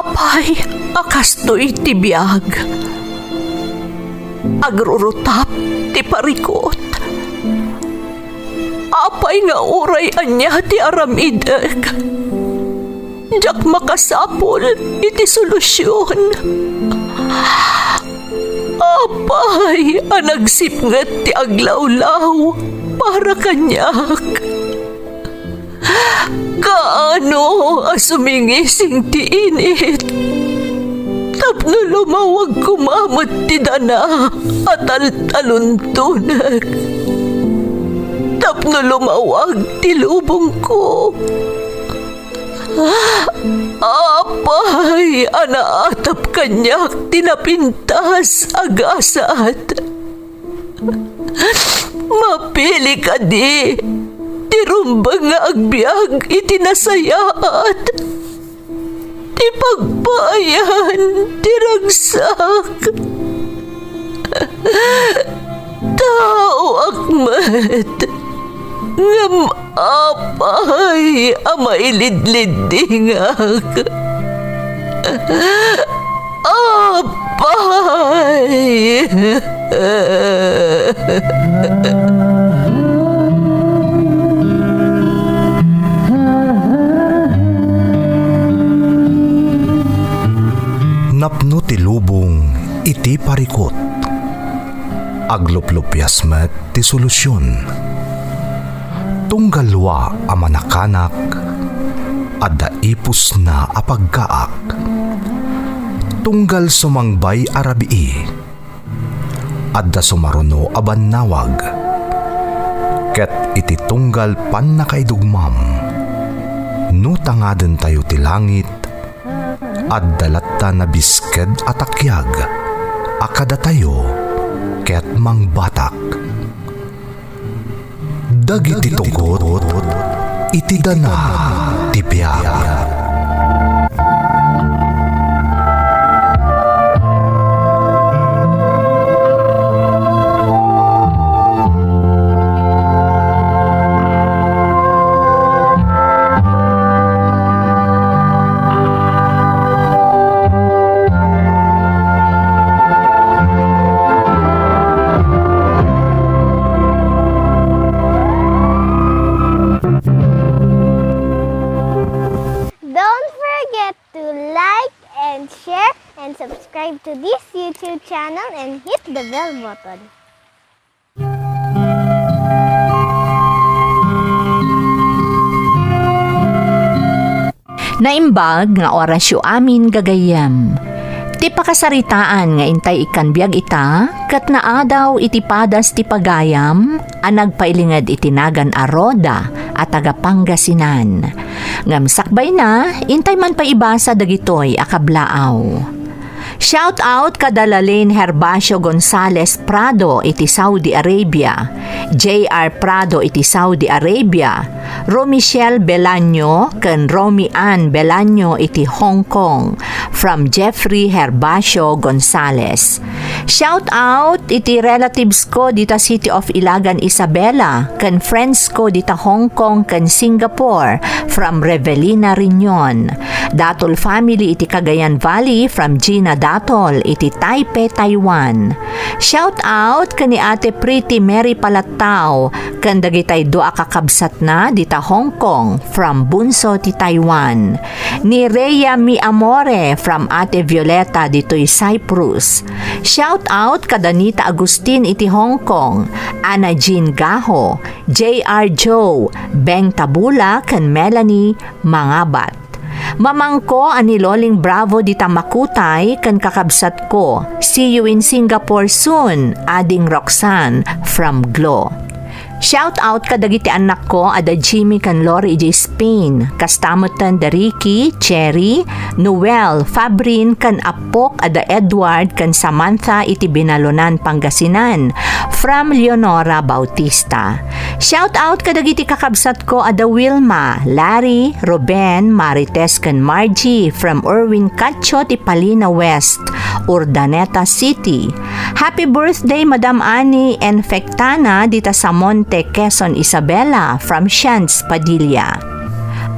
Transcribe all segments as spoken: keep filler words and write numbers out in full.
Apay a kastoy ti biag? Agrurutap ti parikut. Apay nga uray ania ti aramidek, diak makasapul iti solusion. Apay a nagsipnget ti aglawlaw para kaniak. Kaano a sumingising ti init tapno lumawag koma met ti dana a taltaluntonek, tapno lumawag ti lubongko. Apay a naatap kaniak ti napintas a gasat. Mapili kadi ti rumbeng nga agbiag iti nasayaat, ti pagpaayan ti ragsak. Taoak met, ngem apay a mailidliddingak? Apay! Napno ti lubong iti parikut. Agluplupias met ti solusion. Tunggal lua a manakanak, adda ipusna a paggaak. Tunggal sumangbay a rabii, adda sumaruno a bannawag. Ket iti tunggal pannakaidugmam, no tangadentayo ti langit, adda latta nabisked a takiag a kadatayo ket mangbatak. Dagiti tugot iti dana ti biag. Don't forget to like and share and subscribe to this YouTube channel and hit the bell button. Naimbag nga orasyo amin, gagayyem. Ti pakasaritaan nga intay ikkan biag ita, ket naadaw iti padas ti pagayam a nagpailinged iti nagan a Roda a taga Pangasinan. Ngem sakbayna, intay man pay ibasa dagitoy a kablaaw. Shout out kada Lalaine Herbacio Gonzalez Prado iti Saudi Arabia, J R Prado iti Saudi Arabia, Romichelle Belaño ken Romy Ann Belaño iti Hong Kong, from Jeffrey Herbacio Gonzalez. Shout out iti relatives ko dita City of Ilagan, Isabela, ken friends ko dita Hong Kong ken Singapore, from Revelina Riñon. Datol family iti Cagayan Valley, from Gina Datol iti Taipei, Taiwan. Shout out ken ni Ate Pretty Mary Palattao ken dagitay dua a kakabsatna dita Hong Kong, from Bunso ti Taiwan. Ni Rhea Mi Amore from Ate Violeta ditoy Cyprus. Shout out kada Nita Agustin iti Hong Kong, Ana Jean Gaho, J R Joe, Beng Tabula, ken Melanie Mangabat. Mamangko a ni Loling Bravo dita Makutay ken kakabsatko. See you in Singapore soon, Ading Roxanne from Glo. Shout out kadagiti annakko a da Jimmy ken Lori idiay Spain, kasta metten da Ricky, Cherry, Noel, Fabrin, ken appok a da Edward ken Samantha iti Binalonan, Pangasinan, from Leonora Bautista. Shout out kadagiti kakabsatko a da Wilma, Larry, Ruben, Marites, ken Margie from Erwin Cacho ti Palina West, Urdaneta City. Happy birthday, Madam Annie Enfectana, dita Samonte, Quezon, Isabela, from Shans Padilla.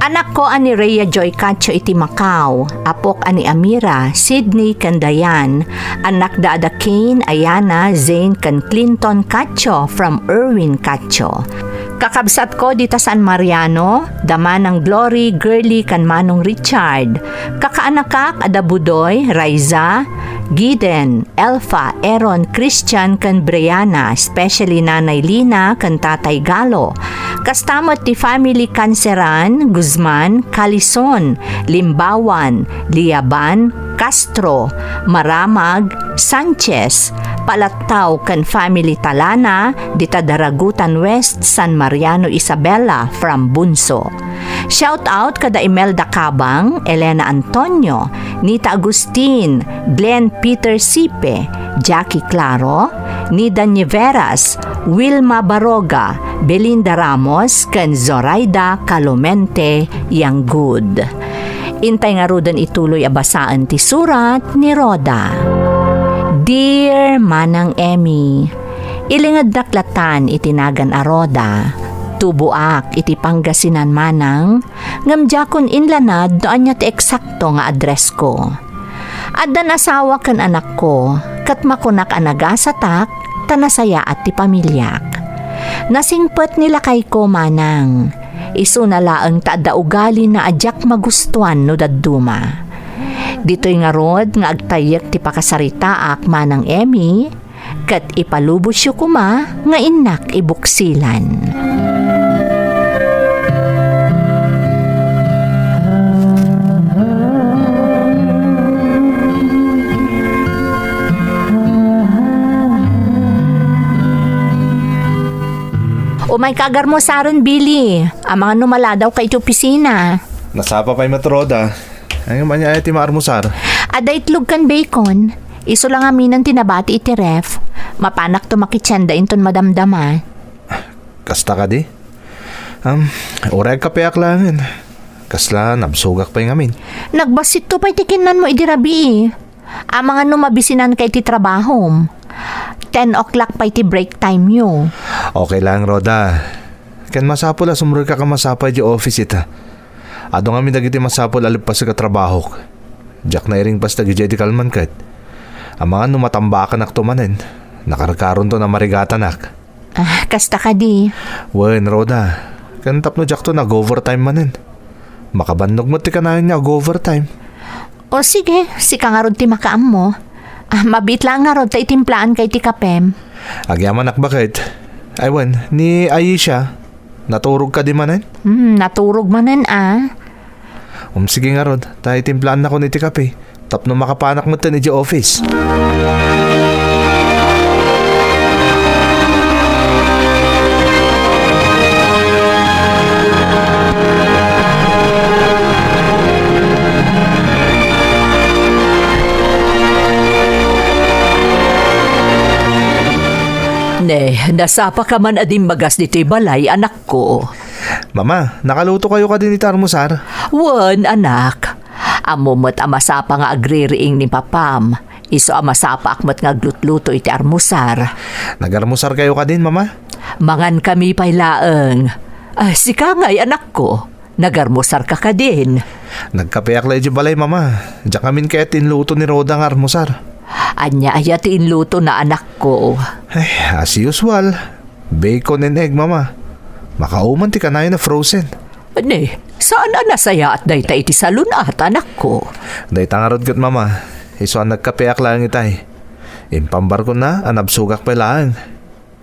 Anakko a ni Rhea Joy Cacho iti Macau, apok a ni Amira, Sydney ken Diane, annakda a da Kane, Ayana, Zane ken Clinton Cacho from Erwin Cacho. Kakabsatko dita San Mariano, da Manang Glory, Girly ken Manong Richard. Kakaanakak a da Budoy, Raiza, Giden, Elfa, Aaron, Christian, ken Brianna, especially Nanay Lina ken Tatay Galo. Kasta met ti family Canceran, Guzman, Calison, Limbawan, Liaban, Castro, Maramag, Sanchez, Palattao ken family Talana, dita Daragutan West, San Mariano, Isabela, from Bunso. Shout out kada Imelda Cabang, Elena Antonio, Nita Agustin, Glenn Peter Sipe, Jackie Claro, Nida Nieveras, Wilma Baroga, Belinda Ramos, ken Zoraida Calomente Yanggud. Intay ngaruden ituloy a basaen ti surat ni Rhoda. Dear Manang Emmy, ilingednak latan iti nagan a Rhoda. Tuboak iti Pangasinan manang, ngem diakon inlanad no ania ti eksakto nga addressko. Addan asawa ken anakko, ket makunak a nagasatak ta nasayaat ti pamiliak. Nasingpet ni lakayko manang. Isuna laeng ta adda ugalina a diak magustuan no dadduma. Ditoy ngarud nga agtayyek ti pakasaritaak, Manang Emmy, ket ipalubosyo koma nga innak ibuksilan. Umayka agarmusaren, Billy. Amangan no maladawka iti opisina. Nasapa pay met, Rhoda. Ay, ngem ania aya ti maarmusar? Adda itlog ken bacon. Isu la ngaminen ti nabati iti ref. Mapanakto makitienda inton madamdama. Kasta kadi? Am, uray agkapeak laengen. Kasla nabsogak pay ngamin. Nagbasitto pay ti kinnanmo idi rabii. Amangan no mabisinanka iti trabahom. Ten o'clock pay ti break time yo. Okay lang, Rhoda. Ken masapul a sumrekak a masapa idiay office ita. Adu ngamin dagiti masapul a leppasek a trabahok. Diak nairingpas dagidiay idi kalman ket. Amangan no matambakanakto manen. Nakarkaronton a marigatanak. Ah, kasta kadi. Wen, Rhoda. Ken tapno diakto nag-overtime manen. Makabannog met ti kanayon nga ag-overtime. O sige, sika ngarud ti makaammo. Ah, mabiit laeng ngarud ta itimplaanka iti kapem. Agyamanak baket. Ay wen, ni Aisha, naturog kadi manen? Hmm, naturog manen a. Um, sige ngarud, ta itimplaannakon iti kape. Tapno makapanak metten idiay office. Ne, nasapaka man a dimmagas ditoy balay, anakko. Mama, nakaluto kayo kadin iti armusar? Wen, anak. Ammo met a masapa nga agririing ni papam. Isu a masapaak met nga aglutluto iti armusar. Nagarmusar kayo kadin, Mama? Mangan kami pay laeng. Ah, sika ngay, anakko. Nagarmusar ka kadin? Nagkapeak la iti balay, Mama. Diak ngamin kayat ti inluto ni Rhoda nga armusar. Ania aya ti inluto na, anakko? Ay, as usual. Bacon and egg, Mama. Makauman ti kanayon a frozen. Ne, saan a nasayaat dayta iti salun-at, anakko? Dayta ngarud ket, Mama. Isu a nagkapeak laeng itay. Impambarkon na a nabsogak pay laeng.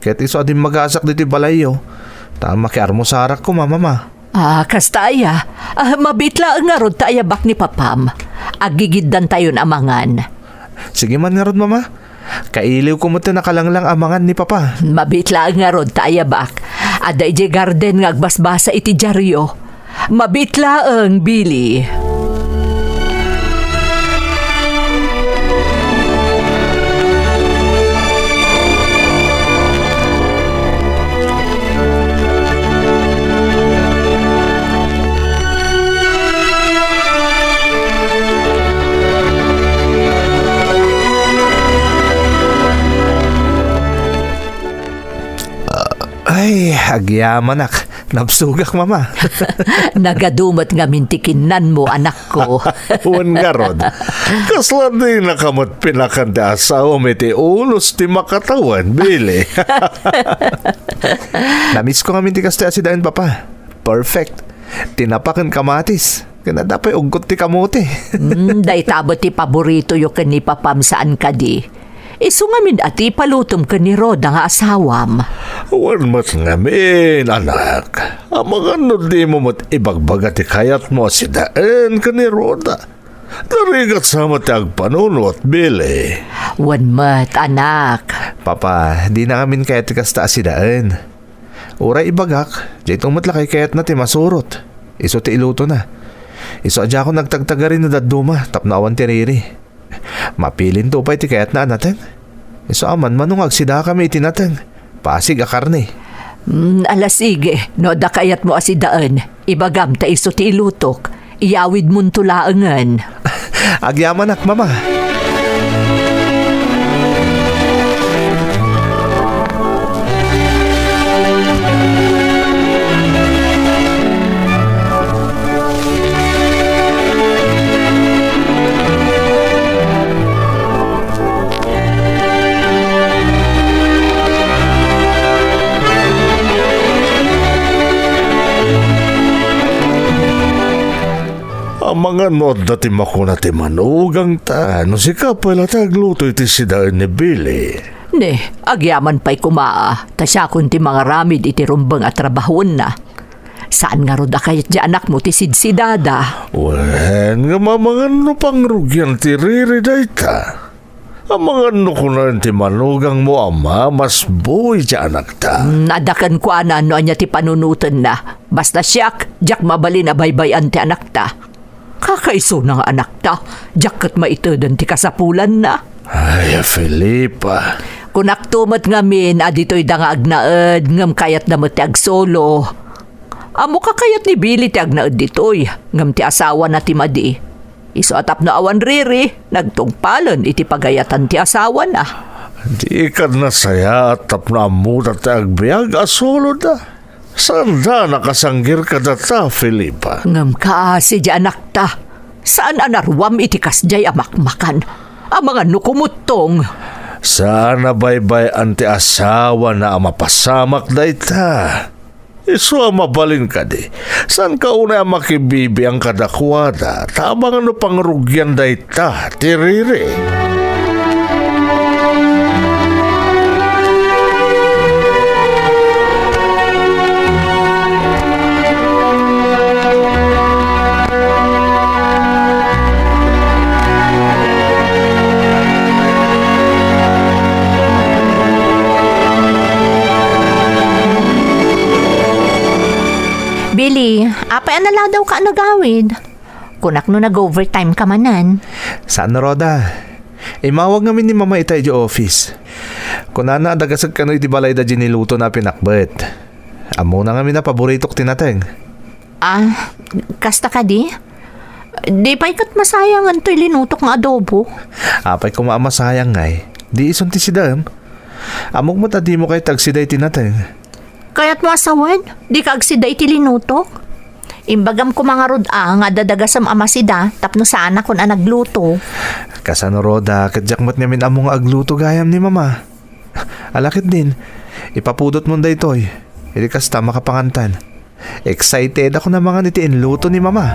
Ket isu a dimmagasak ditoy balayyo, ta makiarmusarak koma, Mama. Ah, kasta aya? Ah, mabiit laeng ngarud ta ayabak ni papam. Aggigiddantayon a mangan. Sige man ngarud, Mama. Kailiwko met ti nakalanglang a mangan ni Papa. Mabiit laeng ngarud ta ayabak. Adda idiay garden nga agbasbasa iti diario. Mabiit laeng, Billy. Ay, agyamanak. Nabsogak, Mama. Nagadu met ngamin ti kinnanmo, anakko. Wen ngarud, kasla dinaka met pinakan ti asawam iti unos ti makatawen, Billy. Namisko ngamin ti kastoy a sidaen, Papa. Perfect. Tinapa ken kamatis. Ken adda pay uggot ti kamote. Mm, dayta met ti paboritoyo ken ni Papam saan kadi. Isu ngamin a ti ipalutom ken ni Rhoda nga asawam. Wen met ngamin, anak. Amangan no dimo met ibagbaga ti kayatmo a sidaen ken ni Rhoda. Narigat sa met ti agpanunot, Billy. Wen met, anak. Papa, dina ngamin kayat ti kasta a sidaen. Uray ibagak, daytoy met la kaykayatna ti masurot. Isu ti ilutona. Isu a diakon agtagtagari no dadduma tapno awan ti riri. Mapilinto pay ti kayatna a nateng. Isu a manmano nga agsidakami iti nateng. Pasig a karne. Mm, ala sige, no adda kayatmo a sidaen, ibagam ta isu ti ilutok. Iyawidmonto laengen. Agyamanak, Mama. Amangan no adda ti makuna ti manugangta, no sika pay la ti agluto iti sidaen ni Billy. Ne, agyaman pay koma, ta siakon ti mangaramid iti rumbeng a trabahoenna. Saan ngarud a kayat ti anakmo ti sidsidada? Wen, ngem amangan no pangrugian ti riri dayta. Amangan no kunaen ti manugangmo a mamasboy ti anakta. Mm, adda kenkuana no ania ti panunotenna. Basta siak, diak mabalin a baybay-an ti anakta. Kakaisuna nga anakta, diak ket maiteden ti kasapulanna. Ay, Felipa. Kunakto met ngamin a ditoyda nga agnaed, ngem kayatda met ti agsolo. Ammoka kayat ni Billy ti agnaed ditoy, ngem ti asawana ti madi. Isu a tapno awan riri, nagtungpalen iti pagayatan ti asawana. Dika nasayaat tapno ammoda ti agbiag a suloda. Saanda a nakasanggir kadata, Felipa. Ngem kaasi ti anakta. Saan a naruam iti kasdiay a makmakan. Amangan no kumuttong. Saan a baybay-an ti asawana a mapasamak dayta. Isu a mabalin kadi, saanka unay a makibibiang kadakuada, ta amangan no pangrugian dayta ti riri. Billy, apay a naladawka a nagawid? Kunak no nag-overtime ka manen. Saan, Rhoda. Immawag ngamin ni Mama ita idiay office. Kunana a dagasek kano iti balayda diay nilutona a pinakbet. Ammona ngamin a paboritok ti nateng. Ah, kasta kadi? Di pay ket masayangen toy linutok nga adobo. Apay koma a masayang ngay? Di isun ti sidaem? Ammok met a dimo kayat agsida iti nateng. Kayatmo a sawen? Dika agsida iti linutok? Imbagam koma ngarud a nga adda dagasem a masida tapno saanakon a nagluto. Kasano, Rhoda, ket diak met ngamin ammo nga agluto gayam ni Mama. Ala ketdin, ipapudotmon daytoy. Idi kasta, makapangantan. Excited ako na mangan iti inluto ni Mama.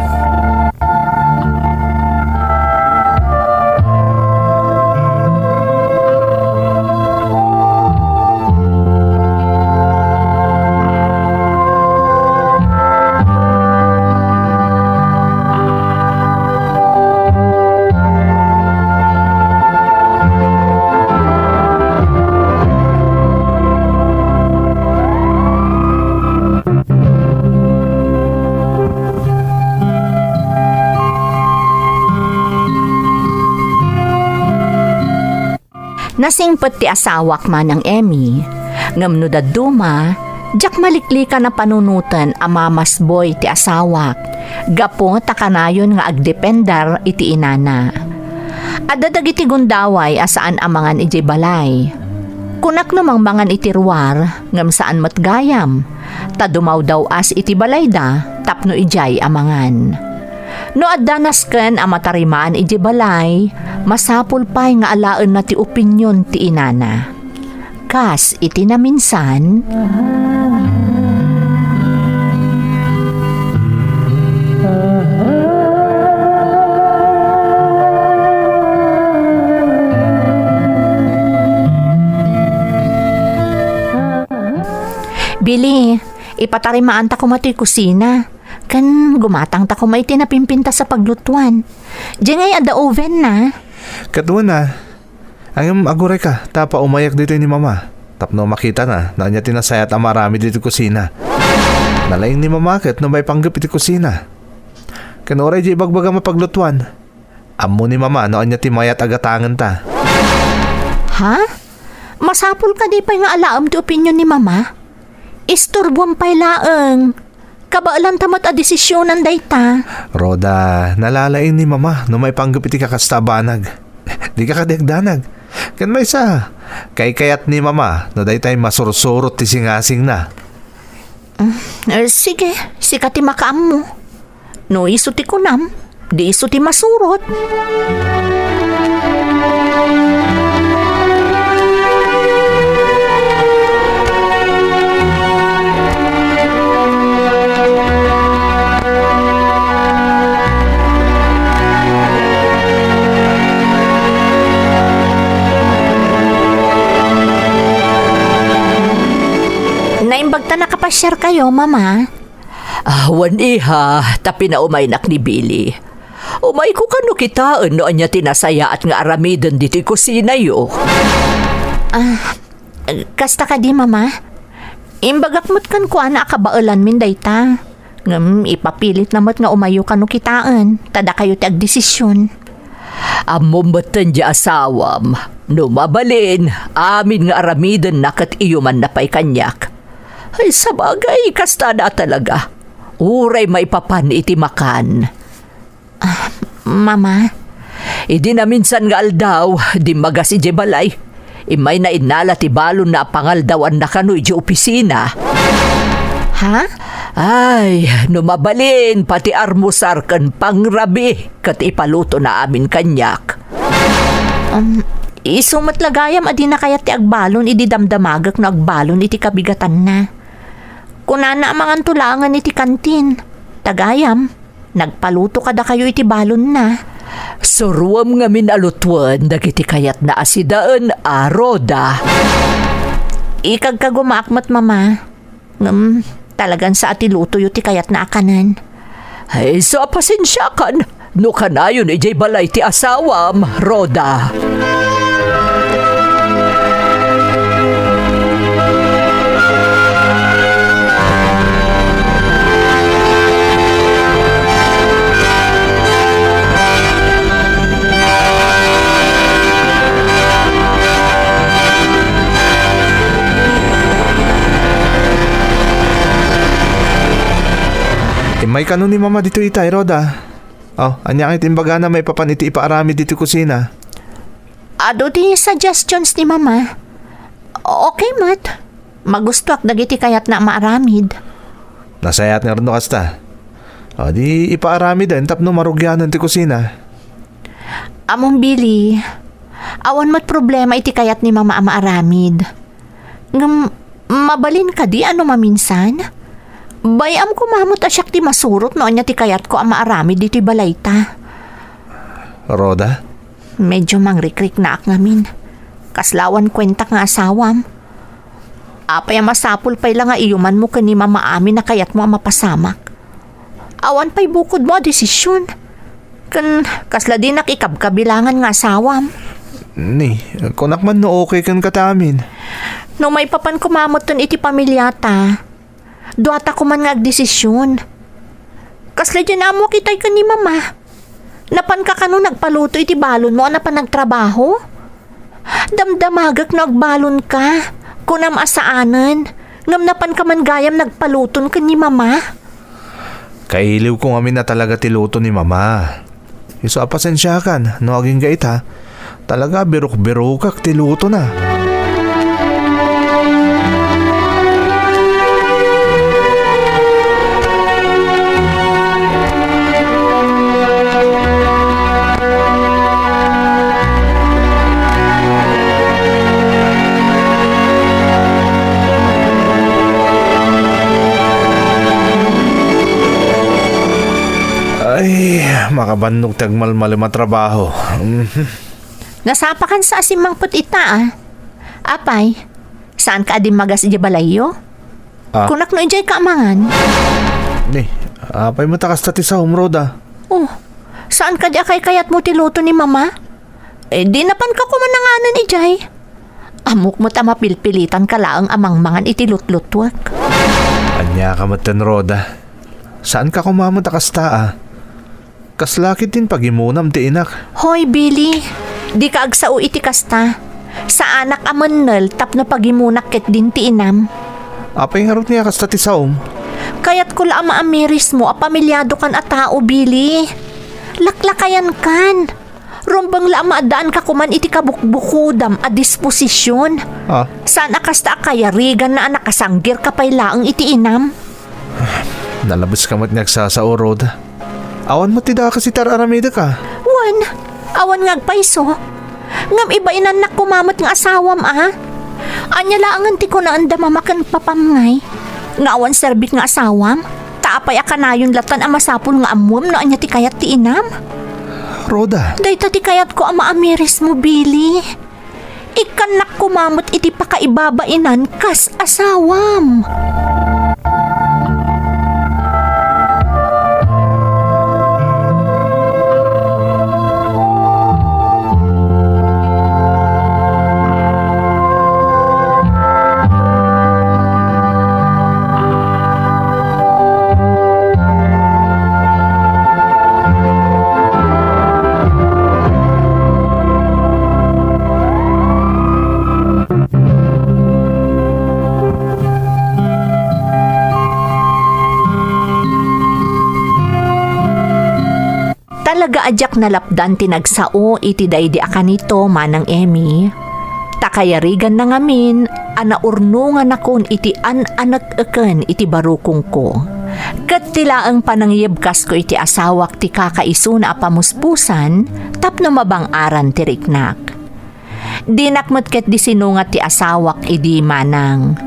Nasingpet ti asawak, Manang Emmy. Ngem no dadduma, diak maliklikan a panunoten a mamasboy ti asawak, gapu ta kanayon nga agdepender iti inana. Adda dagiti gundaway a saan a mangan idiay balay. Kunak no mangmangan iti ruar, ngem saan met gayam. ta dumawdaw-as iti balayda tapno idiay a mangan. No adda nasken a matarimaan idiay balay, masapul pay nga alaenna ti opinion ti inana. Kas iti naminsan, Bili, ipatarimaanta koma toy kusina. Ken gumatangta koma iti napimpintas a paglutuan. Diay ngay adda oven na. Ket wen a, ngem agurayka, ta paumayak ditoy ni Mama. Tapno makitana no ania ti nasayaat a maaramid iti kusina. Nalaing ni Mama ket no maipanggep iti kusina. Ken uray diay ibagbagam a paglutuan, ammo ni Mama no ania ti mayat a gatangenta. Ha? Masapul kadi pay nga alaem ti opinion ni Mama? Isturboam pay laeng. Kabaelanta met a desisionan dayta. Rhoda, nalalaing ni Mama no maipanggep iti kakasta a banag. Dika kadi agdanag. Ken maysa, kaykayat ni Mama no daytay masursurot ti singasingna. Mm, eh, sige, sika ti makaammo. No isu ti kunam, di isu ti masurot. Naimbag ta nakapasiarkayo, Mama. Ah, wen, iha, ta pinaumaynak ni Billy. Umayko kano kitaen no ania ti nasayaat nga aramiden ditoy kusinayo. Ah, kasta kadi, Mama? Imbagak met kenkuana a kabaelanmin dayta. Ngem ipapilitna met nga umayyo kano kitaen, ta dakayo ti agdesision. Ammom metten ti asawam, no mabalin, amin nga aramidenna ket iyumanna pay kaniak. Ay, sabagay, kasta na talaga. Uray maipapan iti makan. Ah, Mama. Idi naminsan nga aldaw, dimmagas idiay balay. Immayna innala ti balonna a pangaldawanna kano idiay opisina. Ha? Ay, no mabalin, pati armusar ken pangrabi ket ipalutona amin kaniak. Um, isu met la gayam a dina kayat ti agbalon idi damdamagek no agbalon iti kabigatanna. Kunana a manganto laengen iti kantin. Ta gayam, nagpaluto kadakayo iti balonna. Suroem ngamin a lutuen dagiti kayatna a sidaen a, Rhoda. Ikagkagumaak met, Mama. Ngem, talagan sa a ti lutoyo ti kayatna a kanen. Ay, isu a pasensiakan no kanayon idiay balay ti asawam, Rhoda. Immay kano ni Mama ditoy itay, Rhoda. Oh, ania ngay ti imbagana maipapan iti ipaaramid ditoy kusina? Adu ti suggestions ni Mama. Okay met. Magustoak dagiti kayatna a maaramid. Nasayaat ngarud no kasta. O, di ipaaramiden tapno marugianen ti kusina. Ammom, Billy, awan met problema iti kayat ni Mama a maaramid. Ngem, mabalin kadi a no maminsan? Bay-am koma met a siak ti masurot no ania ti kayatko a maaramid ditoy balayta. Rhoda? Medyo mangrikriknaak ngamin. Kasla awan kuentak nga asawam. Apay a masapul pay la nga iyumanmo ken ni Mama amin a kayatmo a mapasamak? Awan pay bukodmo a desisyon. Ken kasla dinak ikabkabilangan nga asawam. Ni, kunak man no okay kenka ti amin. No maipapan koma metten iti pamiliata, duata koman nga agdesisyon. Kasla diay ammo kitay ken ni Mama. Napanka kano nagpaluto iti balonmo a napan nagtrabaho? Damdamagek no agbalonka. Kunam a saanen, ngem napanka man gayam nagpaluton ken ni Mama. Kailiwko ngamin a talaga ti luto ni Mama. Isu a pasensiakan no agingga ita, talaga birukbirukak ti lutona. Ay, makabannog ti agmalmalem a trabaho. Mhm. Nasapakan sa a simmangpet ita, ah. Apay, saanka a dimmagas idiay balayyo? Ah. Kunak no idiay ka amangan. Ni, apay met a kasta ti saom, Rhoda? Oh, saan kadi a kaykayatmo ti luto ni Mama? Eh, di napanka koma nanganan idiay. Ammok met a mapilpilitanka laeng a mangmangan iti lutlutuek. Ania ka metten, Rhoda? Saanka koma met a kasta, ah? Kasla ketdin pagimunam ti inak. Hoy, Billy, dika agsao iti kasta. Saanak a mennel tapno pagimunak ketdin ti inam. Apay ngarud nga kasta ti saom? Kayatko la a maamirismo a pamilyado kan a tao, Billy. Laklakayan kan. Rumbeng la a maaddaanka koman iti kabukbukodam a disposision. Ah? Saan a kasta a kayariganna a nakasanggirka pay laeng iti inam? Nalabes ka met nga agsasao, Rhoda. Awan met ti dakes iti ar-aramidek, ah. Wen, awan nga agpayso. Ngem ibainannak koma met nga asawam, a? Ania laengen ti kunaenda mama ken papam ngay? Nga awan serbik nga asawam? Ta apay a kanayon latan a masapul nga ammuem no ania ti kayat ti inam? Rhoda. Dayta ti kayatko a maamirismo, Billy. Ikkannak koma met iti pakaibabainan kas asawam. Talaga a diak nalapdan ti nagsao iti daydi a kanito, Manang Emmy. Ta kayariganna ngamin a naurnonganakon iti an-anek-eken iti barukongko. Ket ti laeng panangiyebkasko iti asawak ti kakaisuna a pamuspusan tapno mabang-aran ti riknak. Dinak met ketdi sinungat ti asawak idi manang,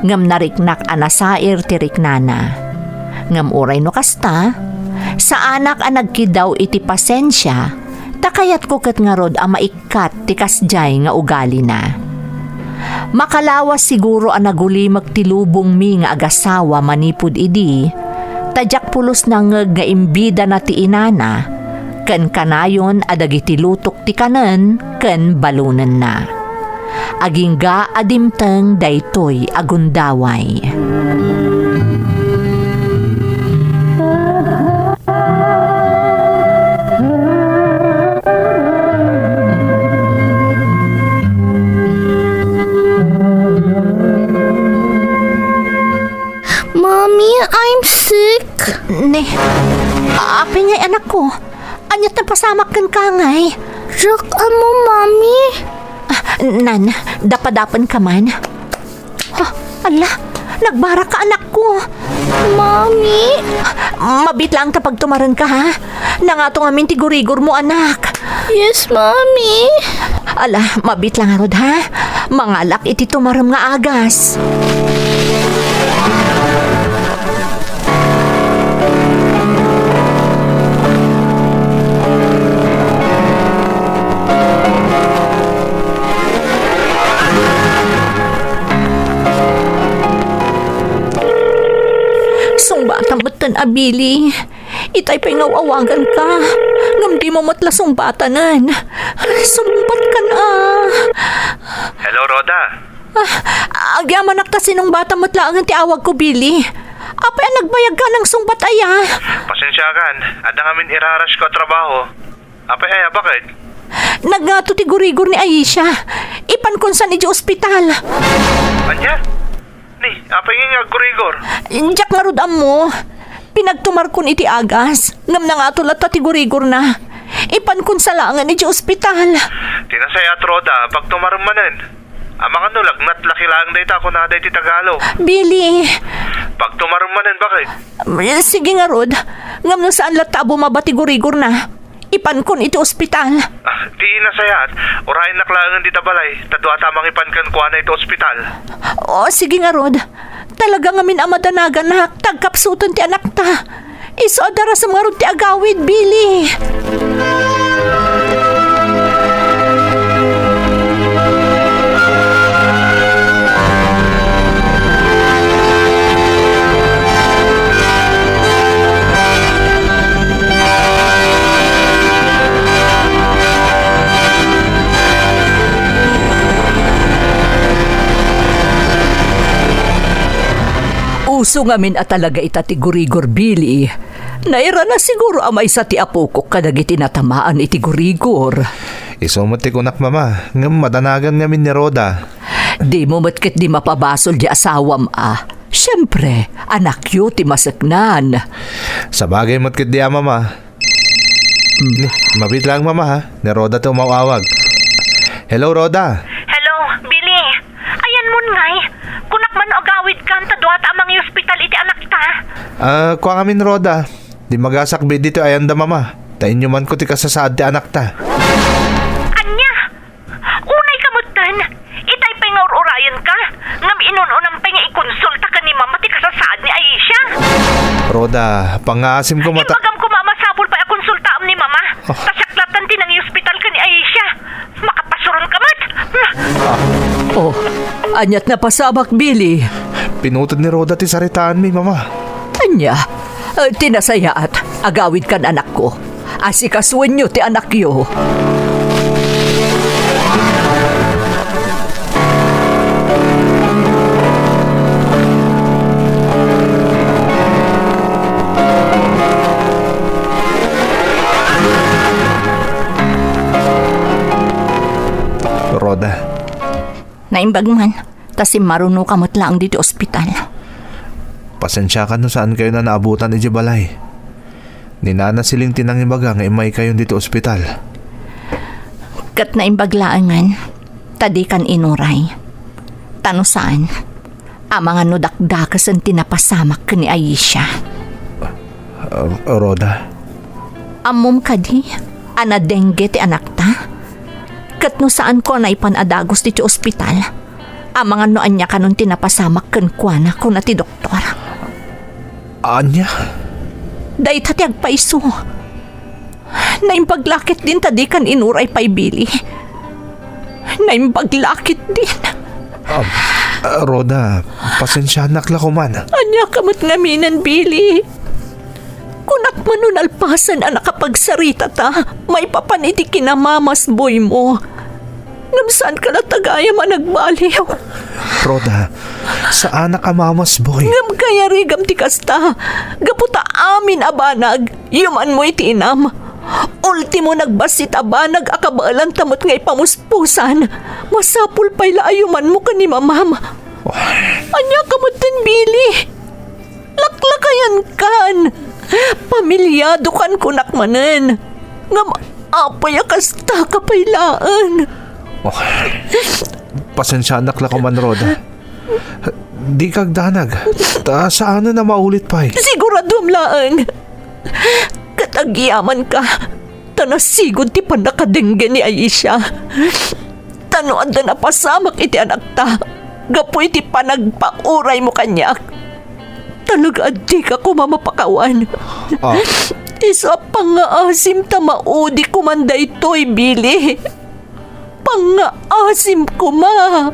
ngem nariknak a nasair ti riknana. Ngem uray no kasta, saanak a nagkiddaw iti pasensia, ta kayatko ket ngarud a maikkat ti kasdiay nga ugalina. Makalawas siguro a nagulimek ti lubongmi nga agasawa manipud idi, ta diak pulos nangngeg nga imbidana ti inana, ken kanayon a dagiti lutok ti kanen ken balonenna. Agingga a dimteng daytoy a gundaway. Mommy, I'm sick. Ne, apay ngay, anakko? Ania't napasamak kenka ngay? Diak ammo, Mommy. Ah, nan, dapadapenka man. Ah, ala, nagbarakka, anakko. Mommy? Mabiit laeng ta pagtumarenka, ha? Nangato ngamin ti gurigormo, anak. Yes, Mommy. Ala, mabiit laeng ngarud, ha? Mangalak iti tumarem nga agas. Sungbatam metten a, Billy. Itay pay nga aw-awaganka. Ngem dimo met la sungbatanen. Sumungbatkan a. Hello, Rhoda. Ah, agyamanak ta sinungbatam met laengen ti awagko, Billy. Apay a nagbayagka a nangsungbat aya? Pasensiakan, adda ngamin irarushko a trabaho. Apay aya, baket? Nagngato ti gurigor ni Aisha. Ipankon san idiay ospital. Ania? Ni, apay nga aggurigor? Diak ngarud ammo. Pinagtumarkon iti agas, ngem nangato latta ti gurigorna. Ipankon sa laengen idiay ospital. Ti nasayaat, Rhoda, pagtumarem manen. Amangan no lagnat laki laeng dayta, kunada iti Tagalog. Billy. Pagtumarem manen, baket? Sige ngarud, ngem no saan latta a bumaba ti gurigorna, ipankon iti ospital. Ah, ti nasayaat, urayennak laengen dita balay, ta duata a mangipan kenkuana iti ospital. O, sige ngarud. Talaga ngamin a madanaganak, ta agkapsuten ti anakta. Isu a darasem ngarud ti agawid, Billy. Uso ngamin a talaga ita ti gurigor, Billy. Nairana siguro a maysa ti apokok kadagiti natamaan iti gurigor. Isu met ti kunak, Mama, ngem madanagan ngamin ni Rhoda. Dimo met ketdi mapabasol di asawam a. Siempre, anakyo ti maseknan. Sabagay met ketdi a, Mama. Hmm. Ni, mabiit lang, Mama, ha? Ni Rhoda ti umaw-awag. Hello, Rhoda. Hello, Billy. Ayanmon ngay. Kunak man no agawidkan ta duata a mangihospital iti anakta. Ah, kua ngamin, Rhoda. Di magasakbay ditoy ayanda, Mama. Ta inyumanko ti kasasaad ti anakta. Ania? Unay ka metten. Itay pay nga ur-urayenka. Ngem inun-unam pay nga ikonsulta ken ni Mama ti kasasaad ni Aisha. Rhoda, pangngaasim koma ta— Imbagam koma a masapul pay a konsultaam ni Mama. Oh. Ta siak lattan ti nangihospital ken ni Aisha. Makapasuron ka met. Oh, aniat napasamak, Billy? Pinuted ni Rhoda ti saritaanmi, Mama. Ania? Eh, ti nasayaat, agawidkan, anakko. Asikasuenyo ti anakyo. Rhoda. Naimbag man, ta simmarunoka met laeng ditoy ospital. Pasensiakan no saankayon a naabutan idiay balay. Ni Nana Siling ti nangibaga nga immaykayon ditoy ospital. Ket naimbag laengen, ta dikan inuray. Ta no saan, amangan no dakdakesen ti napasamak ken ni Aisha. Ah, Rhoda. Ammom kadi a nadengue ti anakta? Ket no saanko a naipan a dagus ditoy ospital, amangan no ania kanon ti napasamak kenkuana, kuna ti doktor. Ania? Dayta ti agpayso. Naimbag la ketdin ta dikan inuray pay, Billy. Naimbag la ketdin. Ah, ah, Rhoda, pasensianak la koman. Ania ka met ngaminen, Billy? Kunak man no nalpasen a nakapagsaritata maipapan iti kinamamasboymo. Ngem saanka latta gayam a nagbaliw. Rhoda, saanak a mamasboy. Ngem kayarigam ti kasta, gapu ta amin a banag, yumanmo iti inam. Ultimo, nagbassit a banag a kabaelanta met nga ipamuspusan. Masapul pay la a yumanmo ken ni mamam. Ania ka metten, Billy? Laklakayankan! Pamiliadokan, kunak manen. Ngem apay a kastaka pay laeng? Oh, pasensianak la koman, Rhoda. Dika agdanag. Ta saanen a maulit pay. Siguraduam laeng. Ket agyamanka, ta nasigud ti pannakadengue ni Aisha. Ta no adda napasamak iti anakta gapu iti panagpauraymo kaniak, talaga a dika koma mapakawan. Ah. Isu a pangngaasim ta maudi koman daytoy, Billy. Pangngaasim koma.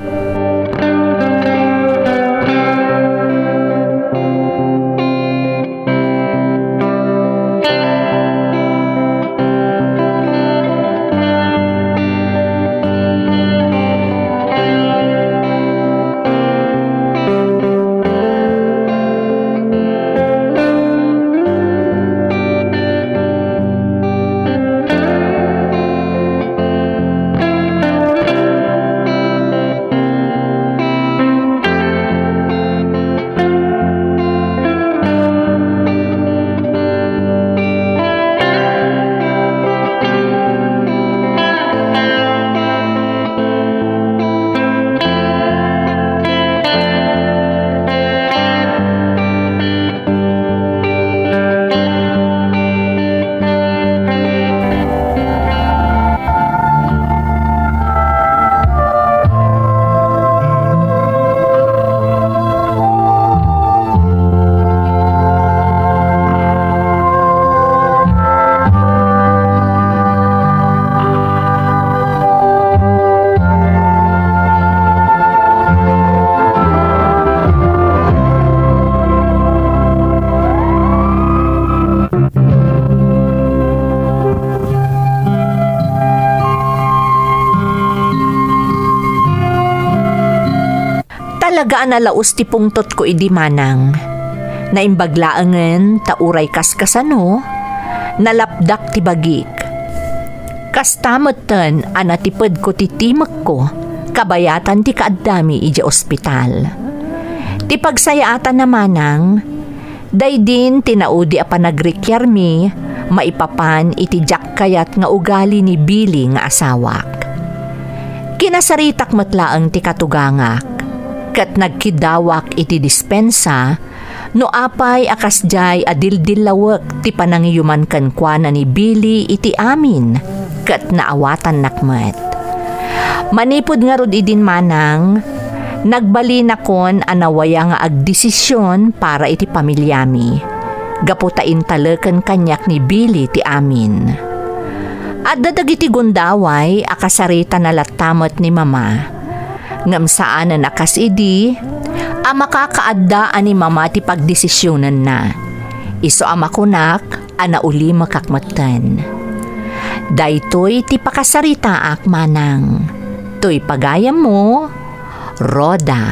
Talaga a nalaus ti pungtotko idi, manang. Naimbag laengen ta uray kaskasano, nalapdak ti bagik. Kasta metten a natipedko ti timekko kabayatan ti kaaddami idiay ospital. Ti pagsayaatanna, manang, daydin ti naudi a panagrikiarmi maipapan iti diak kayat nga ugali ni Billy nga asawak. Kinasaritak met laeng ti katugangak, ket nagkiddawak iti dispensa no apay a kasdiay a dildillawek ti panangiyuman kenkuana ni Billy iti amin, ket naawatannak met. Manipud ngarud idin, manang, nagbalinakon a nawaya nga agdesision para iti pamiliami, gapu ta intaleken kaniak ni Billy ti amin. Adda dagiti gundaway a kasaritana latta met ni Mama. Ngem saanen a kas idi a makakaadda a ni Mama ti pagdesisionenna. Isu a makunak a naulimekak metten. Daytoy ti pakasaritaak, manang. Toy pagayammo, Rhoda.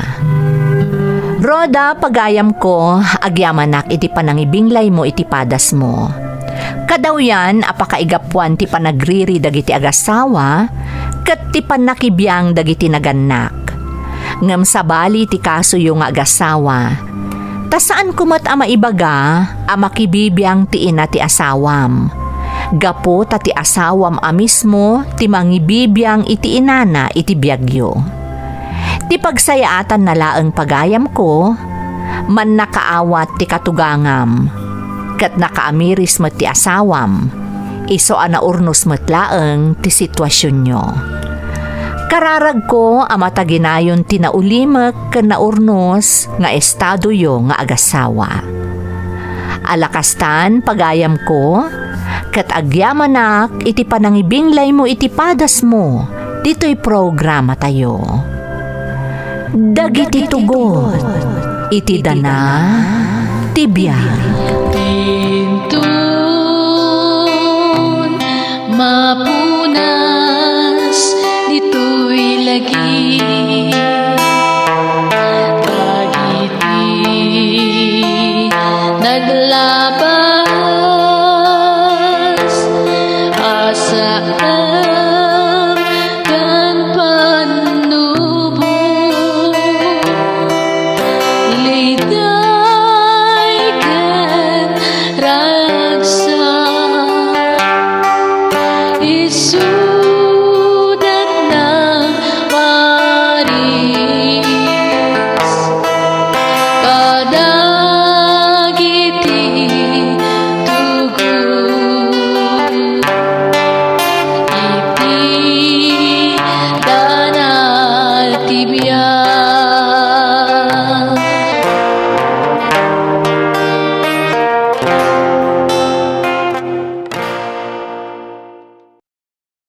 Rhoda, pagayamko, agyamanak iti panangibinglaymo iti padasmo. Kadawyan a pakaigapuan ti panagriri dagiti agasawa ket ti pannakibiang dagiti nagannak. Ngem sabali ti kasoyo nga agasawa. Ta saanko met a maibaga a makibibiang ti ina ti asawam. Gapu ta ti asawam a mismo ti mangibibiang iti inana iti biagyo. Ti pagsayaatanna laeng, pagayamko, mannakaawat ti katugangam, ket nakaamiris met ti asawam, isu a naurnos met laeng ti situasionyo. Kararagko a mataginayon ti naulimek ken naurnos nga estadoyo nga agasawa. Ala kastan, pagayamko, ket agyamanak iti panangibinglaymo iti padasmo ditoy programatayo. Dagiti tugot iti dana ti biag.